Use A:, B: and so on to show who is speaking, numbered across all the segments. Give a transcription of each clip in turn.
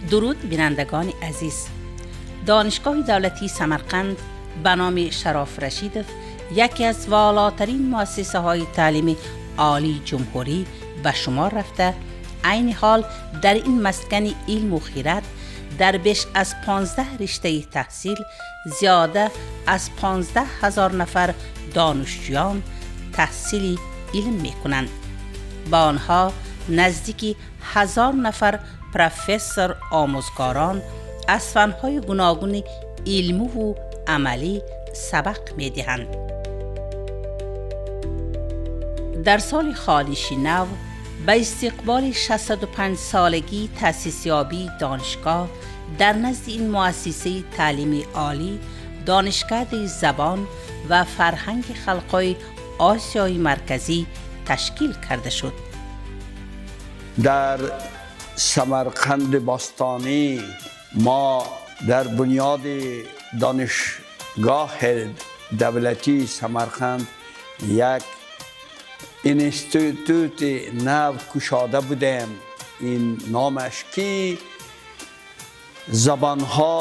A: Дуруд, бинандагони азиз! Донишгоҳи давлатии Самарқанд ба номи Шароф Рашидов яке аз волотарин муассисаҳои таълими олии ҷумҳурӣ ба шумор рафта, айни ҳол дар ин маскани илму хирад дар беш аз 15 риштаи таҳсил зиёда аз 15 ҳазор нафар донишҷӯён таҳсили илм мекунанд. Ба онҳо наздики 1000 нафар профессор омӯзгорон аз фанҳои гуногуни илмиву амалӣ сабақ медиҳанд. Дар соли хониши нав ба истиқболи 605-солагии таъсисёбии донишгоҳ дар назди ин муассисаи таълими олӣ Донишкадаи забон ва фарҳанги халқҳои Осиёи Марказӣ ташкил карда шуд.
B: Дар Самарқанди бостонӣ мо дар бунёди Донишгоҳи давлатии Самарқанд як институти нав кушода будем. Ин номаш ки забонҳо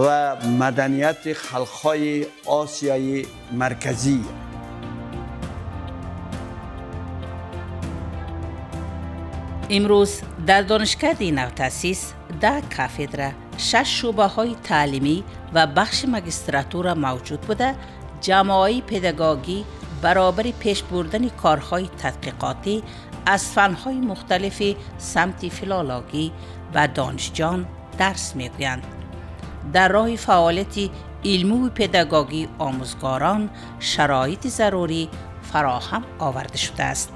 B: ва маданияти халқҳои Осиёи Марказӣ.
A: Имрӯз дар донишкадаи навтаъсис 10 кафедра, шаш шӯъбаҳои таълимӣ ва бахши магистратура мавҷуд буда, ҷамоаи педагогӣ баробари пеш бурдани корҳои тадқиқотӣ аз фанҳои мухталифи самти филологӣ ба донишҷӯён дарс мегӯянд. Дар роҳи фаъолияти илмиву педагогии омӯзгорон шароити зарурӣ фароҳам оварда шудааст.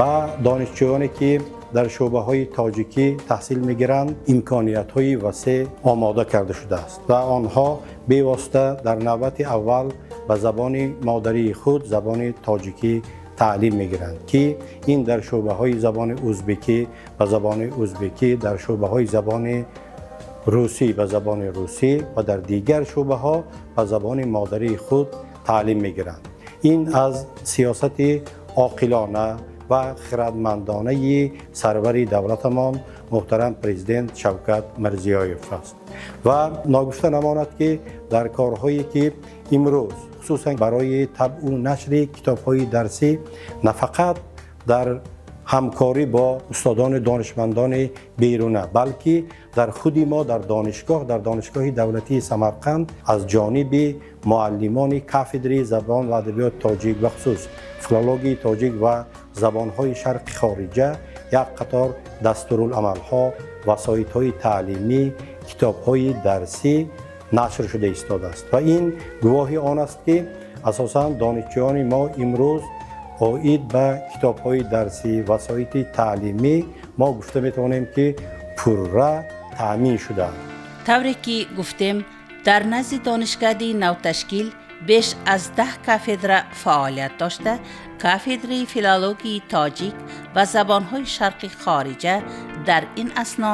C: Ба донишҷӯёне, ки дар шӯъбаҳои тоҷикӣ таҳсил мегиранд, имкониятҳои васеъ омода карда шудааст ва онҳо бевосита дар навбати аввал ба забони модарии худ, забони тоҷикӣ таълим мегиранд, ки ин дар шӯъбаҳои забони узбекӣ ба забони узбекӣ, дар шӯъбаҳои забони русӣ ба забони русӣ ва дар дигар шӯъбаҳо ба забони модарии худ таълим мегиранд. Ин аз сиёсати оқилона ва хирадмандонаи сарвари давлатамон, муҳтарам Президент Шавкат Мирзиёев аст. Ва ногуфта намонад, ки дар корҳое, ки имрӯз хусусан барои табъу нашри китобҳои дарсӣ, на фақат дар ҳамкорӣ бо устодону донишмандони беруна, балки дар худи мо дар донишгоҳ, дар Донишгоҳи давлатии Самарқанд, аз ҷониби муаллимони кафедраи забон ва адабиёти тоҷик, бахусус филологияи тоҷик ва забонҳои шарқи хориҷа, як қатор дастуруламалҳо, васоитҳои таълимӣ, китобҳои дарсӣ нашр шуда истодааст. Ва ин гувоҳи он аст, ки асосан донишҷӯёни мо имрӯз оид ба китобҳои дарсӣ, васоити таълимӣ, мо гуфта метавонем, ки пурра таъмин шудаанд.
A: Тавре ки гуфтем, дар назди донишкадаи навташкил беш аз 10 кафедра фаъолият дошта, кафедраи филологияи тоҷик ва забонҳои шарқи хориҷа дар ин асно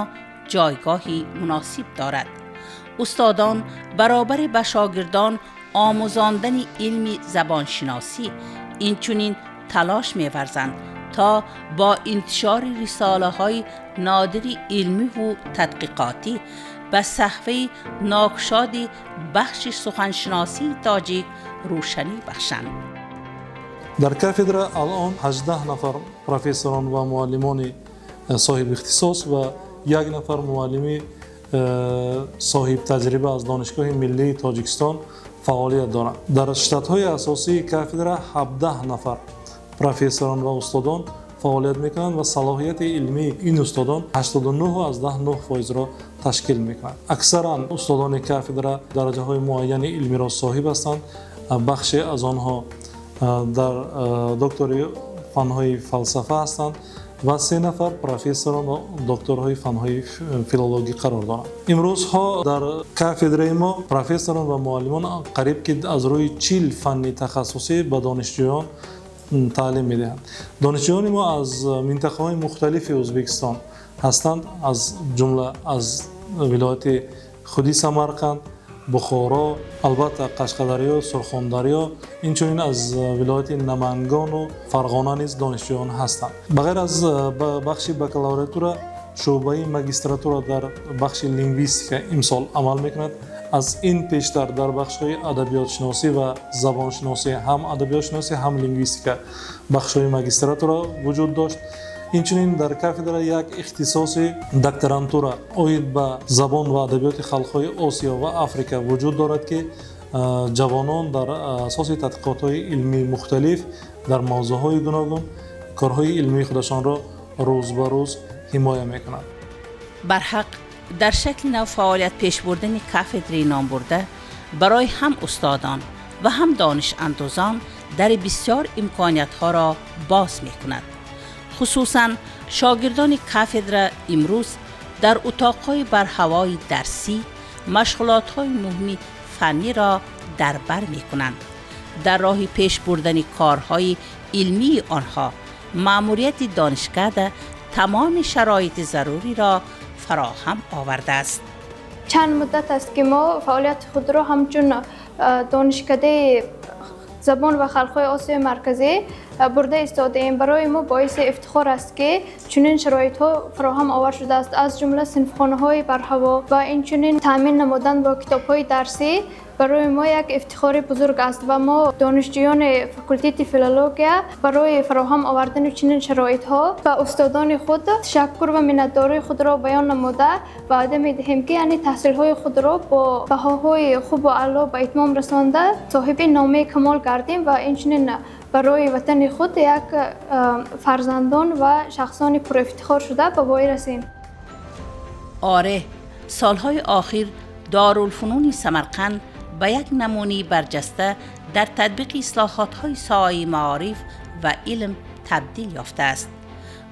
A: ҷойгоҳи муносиб дорад. Устодон баробари ба шогирдон омӯзондани илми забоншиносӣ инчунин талош меварзанд, то бо интишори рисолаҳои нодири илмиву тадқиқотӣ ба саҳфаи нокушоди бахши суханшиносии тоҷик рӯшанӣ бахшанд.
D: Дар кафедра алон 18 нафар профессорон ва муаллимони соҳиби ихтисос ва як нафар муаллими соҳиб таҷриба аз Донишгоҳи миллии Тоҷикистон фаъолият доранд. Дар штатҳои асосии кафедра 17 нафар профессорон ва устодон фаъолият мекунанд ва салоҳияти илмии ин устодон 89,9 фоизро ташкил мекунад. Аксаран устодони кафедра дараҷаҳои муайяни илмиро соҳиб ҳастанд. Бахше аз онҳо дар доктори фанҳои фалсафа ҳастанд ва се нафар профессорон ва докторҳои фанҳои филологӣ қарор доранд. Имрӯзҳо дар кафедраи мо профессорон ва муаллимон қариб ки аз рӯи 40 фанни тахассусӣ ба донишҷӯён таълим медиҳанд. Донишҷӯёни мо аз минтақаҳои мухталифи Ӯзбекистон ҳастанд, аз ҷумла аз вилояти худи Самарқанд, Бухоро, албатта Қашқадарё, Сурхондарё, инчунин аз вилояти Намангану Фарғона низ донишҷӯён ҳастанд. Ба ғайр аз бахши бакалавратура, шӯъбаи магистратура дар бахши лингвистика имсол амал мекунад. Аз ин пештар дар бахшҳои адабиётшиносӣ ва забоншиносӣ, ҳам адабиётшиносӣ, ҳам лингвистика бахшҳои магистратура вуҷуд дошт. Инчунин дар кафедра як ихтисоси докторантура оид ба забон ва адабиёти халқҳои Осиё ва Африка вуҷуд дорад, ки ҷавонон дар асоси тадқиқотҳои илмии мухталиф дар мавзӯъҳои гуногун корҳои илмии худашонро рӯз ба рӯз ҳимоя мекунанд.
A: Барҳақ, дар шакли нав фаъолият пеш бурдани кафедраи номбурда барои ҳам устодон ва ҳам донишандӯзон дар бисёр имкониятҳоро боз мекунад. Хусусан шогирдони кафедра имрӯз дар утоқҳои барҳавои дарсӣ машғулотҳои муҳими фанниро дар бар мекунанд. Дар роҳи пеш бурдани корҳои илмии онҳо маъмурияти донишкада тамоми шароити заруриро фароҳам овардааст.
E: Чанд муддат аст, ки мо фаъолияти худро ҳамчун донишкадаи забон ва халқҳои Осиёи Марказӣ бурда истодаем. Барои мо боиси ифтихор аст, ки чунин шароитҳо фароҳам овар шудааст, аз ҷумла синфхонаҳои барҳаво ва инчунин таъмин намудан бо китобҳои дарсӣ барои мо як ифтихори бузург аст ва мо донишҷӯёни факултети филология барои фароҳам овардани чунин шароитҳо ба устодони худ ташаккур ва миннатдории худро баён намуда, ваъда медиҳем, ки яъне таҳсилҳои худро бо баҳоҳои хубу аъло ба итмом расонда, соҳиби номаи камол гардем ва инчунин барои ватани худ як фарзандон ва шахсони пурэфтихор шуда ба воя расем.
A: Оре, солҳои охир Дорулфунуни Самарқанд ба як намунаи барҷаста дар татбиқи ислоҳотҳои соҳаи маориф ва илм табдил ёфтааст.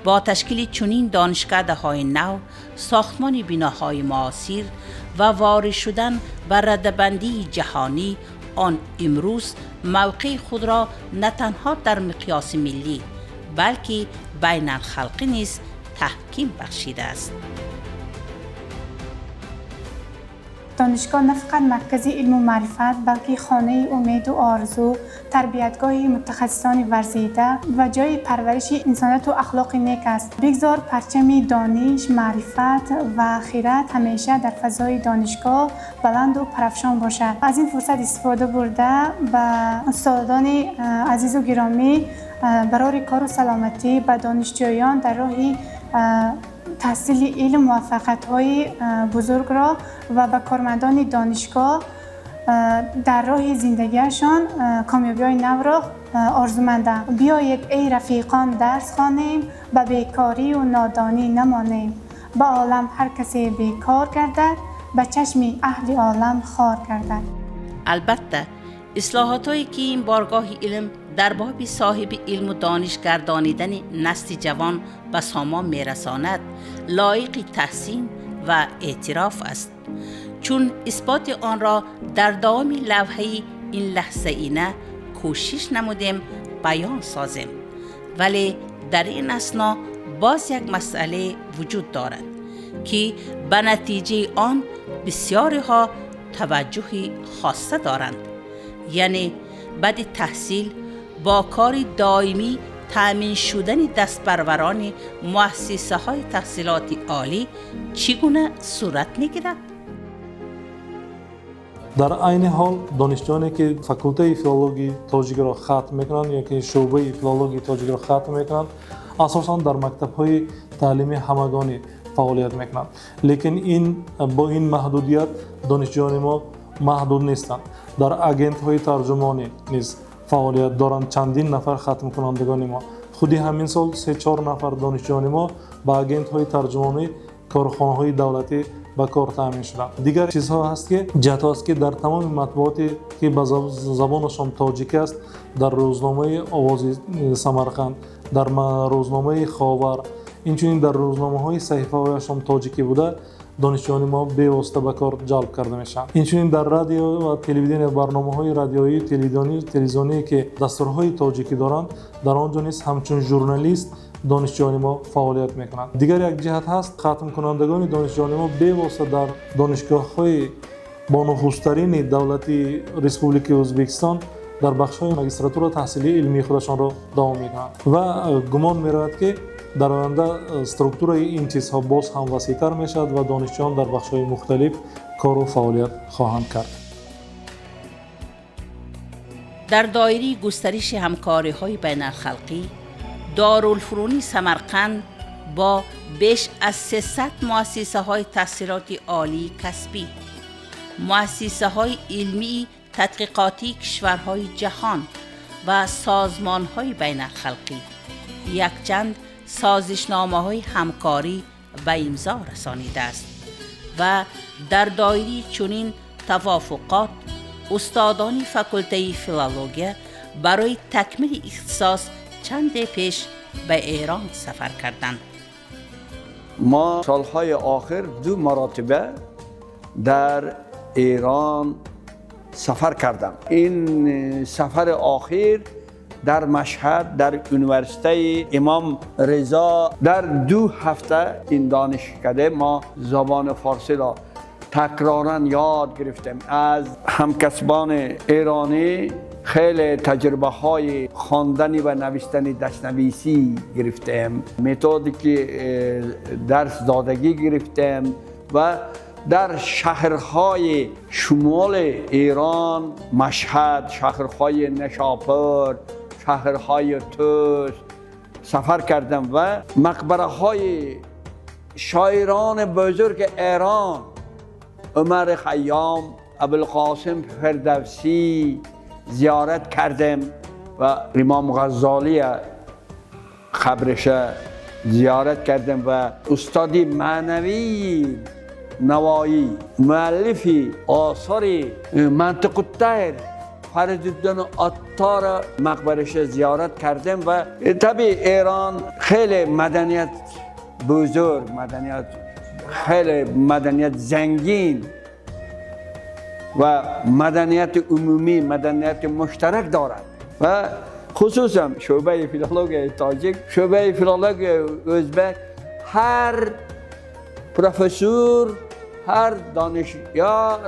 A: Бо ташкили чунин донишкадаҳои нав, сохтмони биноҳои муосир ва ворид шудан ба радабандии ҷаҳонӣ, он имрӯз мавқеи худро на танҳо дар миқёси миллӣ, балки байналхалқӣ низ таҳким бахшидааст.
F: Донишгоҳ на фақат маркази илму маърифат, балки хонаи умеду орзу, тарбиятгоҳи мутахассисони варзида ва ҷои парвариши инсонияту ахлоқи нек аст. Бигзор парчами дониш, маърифат ва хират ҳамеша дар фазои донишгоҳ баланду парафшон бошад. Аз ин фурсат истифода бурда, ба устодони азизу гиромӣ барори кору саломатӣ, ба донишҷӯён дар роҳи таҳсили илм муваффақиятҳои бузургро ва ба кормандони донишгоҳ дар роҳи зиндагиашон комёбиҳои навро орзумандам. Биёед, эй рафиқон, дарс хонем, ба бекорию нодонӣ намонем. Ба олам ҳар касе бекор гардад, ба чашми аҳли олам хор гардад.
A: Албатта, ислоҳотҳое ки ин боргоҳи илм дар боби соҳиби илму дониш гардонидани насли ҷавон ба сомон мерасонад, лоиқи таҳсин ва эътироф аст, чун исботи онро дар давоми лавҳаи ин лаҳзаина кӯшиш намудем баён созем. Вале дар ин асно боз як масъале вуҷуд дорад, ки ба натиҷаи он бисёриҳо таваҷҷӯҳи хоса доранд, яъне баъди таҳсил бо кори доимӣ таъмин шудани дастпарварони муассисаҳои таҳсилоти олӣ чӣ гуна сурат мегирад?
D: Дар айни ҳол донишҷӯёне, ки факултаи филологии тоҷикро хатм мекунанд ё ки шӯъбаи филологии тоҷикро хатм мекунанд, асосан дар мактабҳои таълими ҳамагонӣ фаъолият мекунанд. Лекин ин бо ин маҳдудият донишҷӯёни мо маҳдуд нестанд. Дар агентҳои тарҷумонӣ низ фаъолият доранд чандин нафар хатмкунандагони мо. Худи ҳамин сол 3-4 нафар донишҷӯёни мо ба агентҳои тарҷумонӣ корхонаҳои давлатӣ ба кор таъмин шуданд. Дигар чизҳо ҳаст, ки ҷиҳатҳо аст, ки дар тамоми матбуоте, ки ба забонашон тоҷикӣ аст, дар рӯзномаи Овози Самарқанд, дар рӯзномаи Ховар, инчунин дар рӯзномаҳои саҳифаҳояшон тоҷикӣ буда, донишҷӯёни мо бевосита ба кор ҷалб карда мешаванд. Инчунин дар радио ва телевидения, барномаҳои радиоию телевизионие, ки дастурҳои тоҷикӣ доранд, дар он ҷо низ ҳамчун журналист донишҷӯёни мо фаъолият мекунанд. Дигар як ҷиҳат ҳаст: хатмкунандагони донишҷӯёни мо бевосита дар донишгоҳҳои Бонуфузтарини давлати Республикаи Ӯзбекистон дар бахшҳои магистратура таҳсилии илмии худашонро давом медиҳанд ва гумон меравад, ки дар оянда структураи ин чизҳо боз ҳам васеътар мешавад ва донишҷӯён дар бахшҳои мухталиф кору фаъолият хоҳанд кард.
A: Дар доираи густариши ҳамкориҳои байналхалқӣ Дорулфунуни Самарқанд бо беш аз 300 муассисаҳои таҳсилоти олии касбӣ, муассисаҳои илмии тадқиқотии кишварҳои ҷаҳон ва созмонҳои байналхалқӣ якчанд созишномаҳои ҳамкорӣ ба имзо расонидааст ва дар доираи чунин тавофуқот устодони факултаи филология барои такмили ихтисос чанде пеш ба Эрон сафар карданд.
B: Мо солҳои охир ду маротиба дар Эрон сафар кардам. Ин сафари охир дар Машҳад, дар университети Имом Резо, дар 2 ҳафта ин донишкада мо забони форсиро такроран ёд гирифтем. Аз ҳамкасбони эронӣ хеле таҷрибаҳои хондани ва навиштани дастнависӣ гирифтем, методики дарс додагӣ гирифтем ва дар шаҳрҳои шумоли Эрон, Машҳад, шаҳрҳои Нишопур, шаҳрҳои Тус сафар кардам ва мақбараҳои шоирони бузурги Эрон, Умар Хайём, Абулқосим Фирдавсӣ зиёрат кардем ва Имом Ғаззолӣ қабриша зиёрат кардем ва устоди маънавии Навоӣ, муаллифи осори Мантиқуттайр, Фаридуддин Аттор мақбараша зиёрат кардем. Ва табиъ Эрон хеле маданият бузург, маданият хеле маданият зангин ва маданияти умумӣ, маданияти муштарак дорад ва хусусан шӯъбаи филологияи тоҷик, шӯъбаи филологияи ӯзбек, ҳар профессор, ҳар донишёр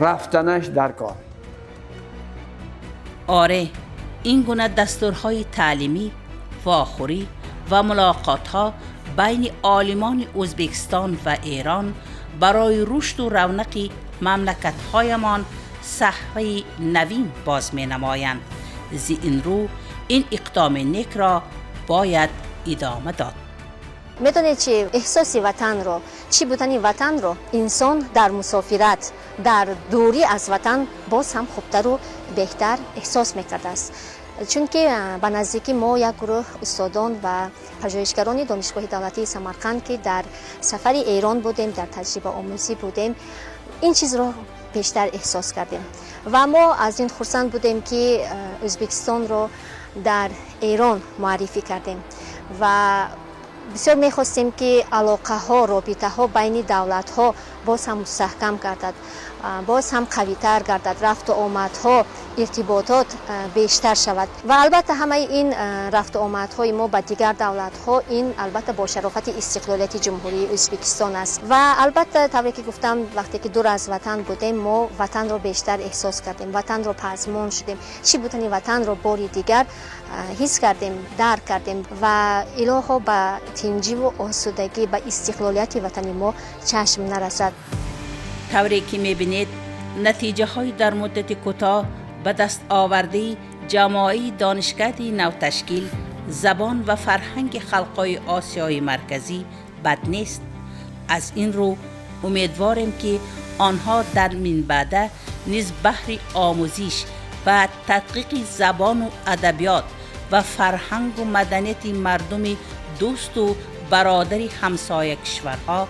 B: рафтанаш дар кор.
A: Оре, ин гуна дастурҳои таълимӣ, вохӯрӣ ва мулоқотҳо байни олимони Ӯзбекистон ва Эрон барои рушду равнақи мамлакатҳоямон саҳфаи навин боз менамоянд. Зи ин рӯ ин иқдоми некро бояд идома дод.
G: Медонед, чи эҳсоси ватанро, чӣ будани ватанро инсон дар мусофират, дар дурӣ аз ватан боз ҳам хубтару беҳтар эҳсос мекардааст, чунки ба наздикӣ мо як гурӯҳ устодон ва пажӯҳишгарони Донишгоҳи давлатии Самарқанд, ки дар сафари Эрон будем, дар таҷрибаомӯзӣ будем, ин чизро бештар эҳсос кардем ва мо аз ин хурсанд будем, ки Ӯзбекистонро дар Эрон муаррифӣ кардем ва бисёр мехостем, ки алоқаҳо, робитаҳо байни давлатҳо боз ҳам мустаҳкам гардад, боз ҳам қавитар гардад, рафту омадҳо, иртиботот бештар шавад. Ва албатта ҳамаи ин рафту омадҳои мо ба дигар давлатҳо, ин албатта бо шарофати истиқлолияти Ҷумҳурии Ӯзбекистон аст. Ва албатта, тавре ки гуфтам, вақте ки дур аз ватан будем, мо ватанро бештар эҳсос кардем, ватанро пазмон шудем, чӣ будани ватанро бори дигар ҳис кардем, дарк кардем. Ва илоҳо, ба тинҷиву осудагӣ, ба истиқлолияти ватани мо чашм нарасад.
A: Тавре ки мебинед, натиҷаҳои дар муддати кӯтоҳ ба даст овардаи ҷамоаи донишкадаи навташкил забон ва фарҳанги халқҳои Осиёи Марказӣ бад нест. Аз ин рӯ умедворем, ки онҳо дар минбаъда низ баҳри омӯзиш ва тадқиқи забону адабиёт ва фарҳангу маданияти мардуми дӯсту бародари ҳамсоя кишварҳо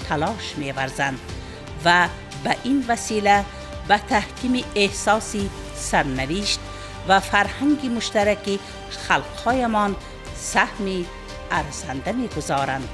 A: талош меварзанд ва ба ин васила ба таҳкими эҳсоси сарнавишт ва фарҳанги муштараки халқҳоямон саҳми арзанда мегузоранд.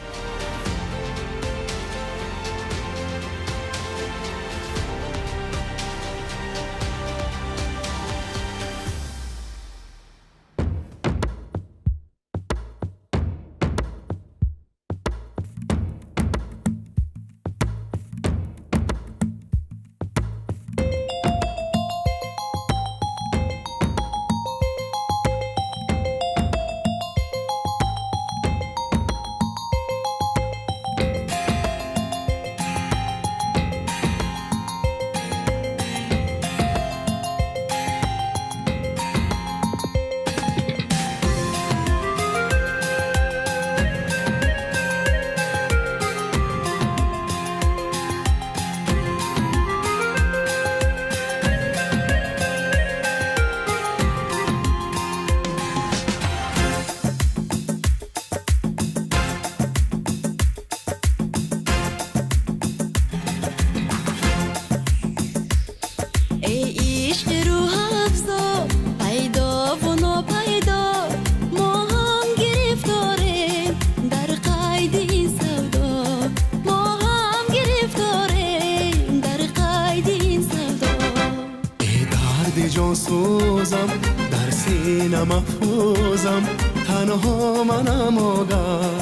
H: ҷон сӯзам, дар сина маҳфузам, танҳо манам огаҳ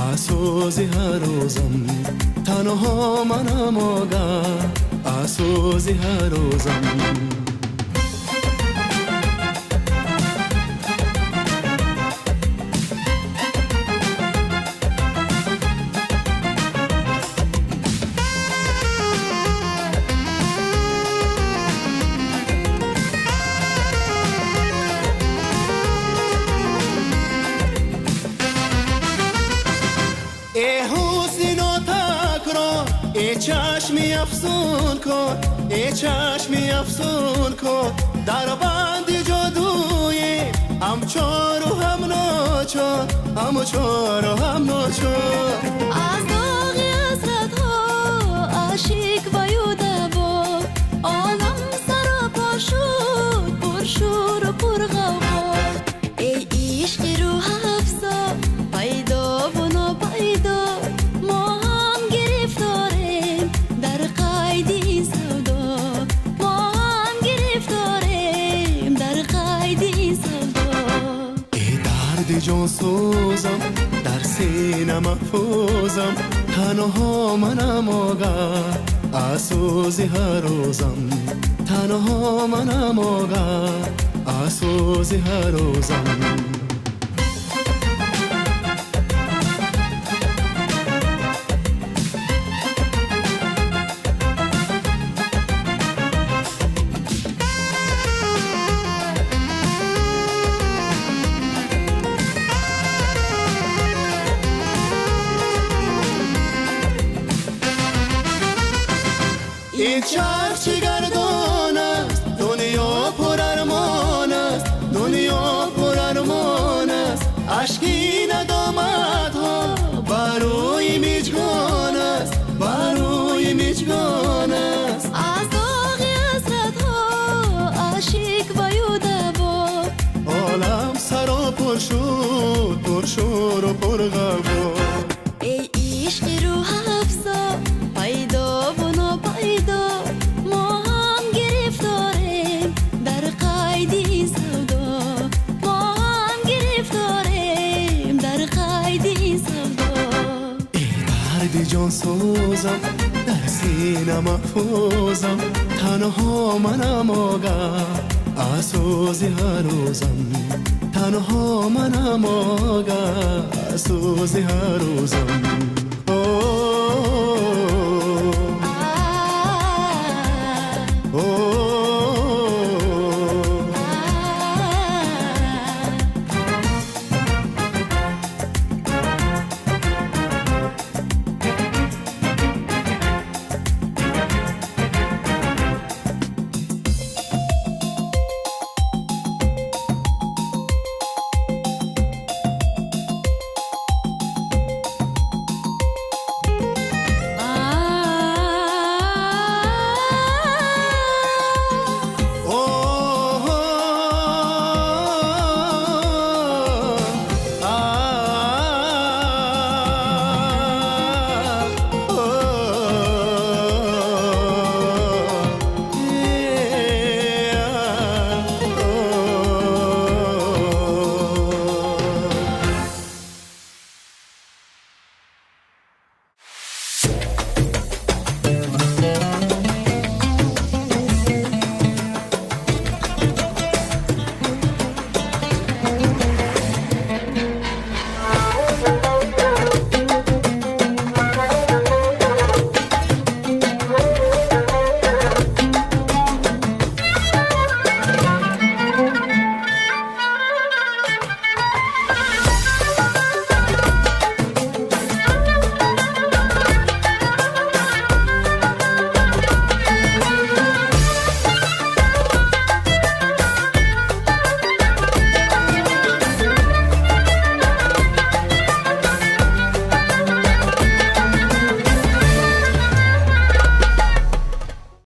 H: аз сӯзи ҳар рӯзам, танҳо манам огаҳ аз сӯзи ҳар рӯзам. Чашми афсун кун, эй чашми афсун кун, дар банди ҷодуи ҳамчору ҳам ночор, ҳамчору ҳам ночор.
I: Аз доғи ҳасратҳо ошиқ ваю даво, олам саропо шуд пуршӯру пурғавғо. Эй ишқи рӯҳафзо, пайдову нопайдо, мо ҳам гирифторем дар қайди ин савдо, мо ҳам гирифторем дар қайди ин савдо.
H: Эй дарди ҷонсӯзам, дар сина маҳфузам, танҳо манам огаҳ аз сӯзи ҳар рӯзам, танҳо манам огаҳ аз сӯзи ҳар рӯзам. Ин чарх чӣ гардон аст, дунё пурармон аст, дунё пурармон аст, ашки надоматҳо бар рӯи миҷгон аст, бар рӯи миҷгон аст.
I: Аз доғи ҳасратҳо ошиқ ваю даво,
H: олам саропур шуд пуршӯру пурғавғо.
I: Эй ишқи рӯҳафзо, пайдову нопайдо, мо ҳам гирифторем дар қайди ин савдо, мо ҳам гирифторем дар қайди ин савдо.
H: Эй дарди ҷонсӯзам, дар сина маҳфузам, танҳо манам огаҳ аз сӯзи ҳар рӯзам, танҳо манам огаҳ аз сӯзи ҳар рӯзам. О.